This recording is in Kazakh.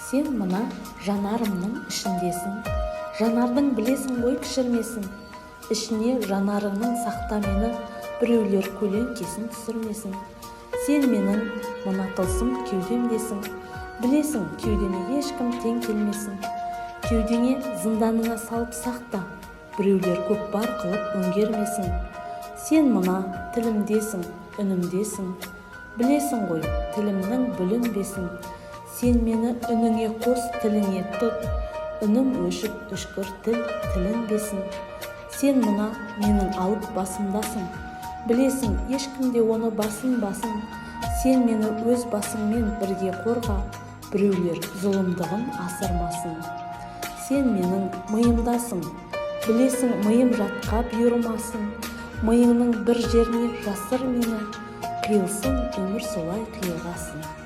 Сен мына жанарымның ішіндесің, жанардың, білесің ғой, кішірмесін. Ішіне жанарыңның сақта мені, біреулер көлеңкесін түсірмесін. Сен менің мына тылсым кеудемдесің, білесің, кеудеме ешкім тең келмесін. Кеудеңе, зынданыңа салып сақта, біреулер көкпар қылып өңгермесін. Сен мына тілімдесің, үнімдесің, білесің ғой, тілімнің бүлінбесін. Сен мені үніңе қос, тіліңе тұт, үнім өшіп, үшкір тіл тілінбесін. Сен мына менің алып басымдасың, білесің, ешкім де оны басынбасын. Сен мені өз басыңмен бірге қорға, біреулер зұлымдығын асырмасын. Сен менің миымдасың, білесің, миым жатқа бұйырмасын. Миыңның бір жеріне жасыр мені, қиылсын өмір солай қиылғасын.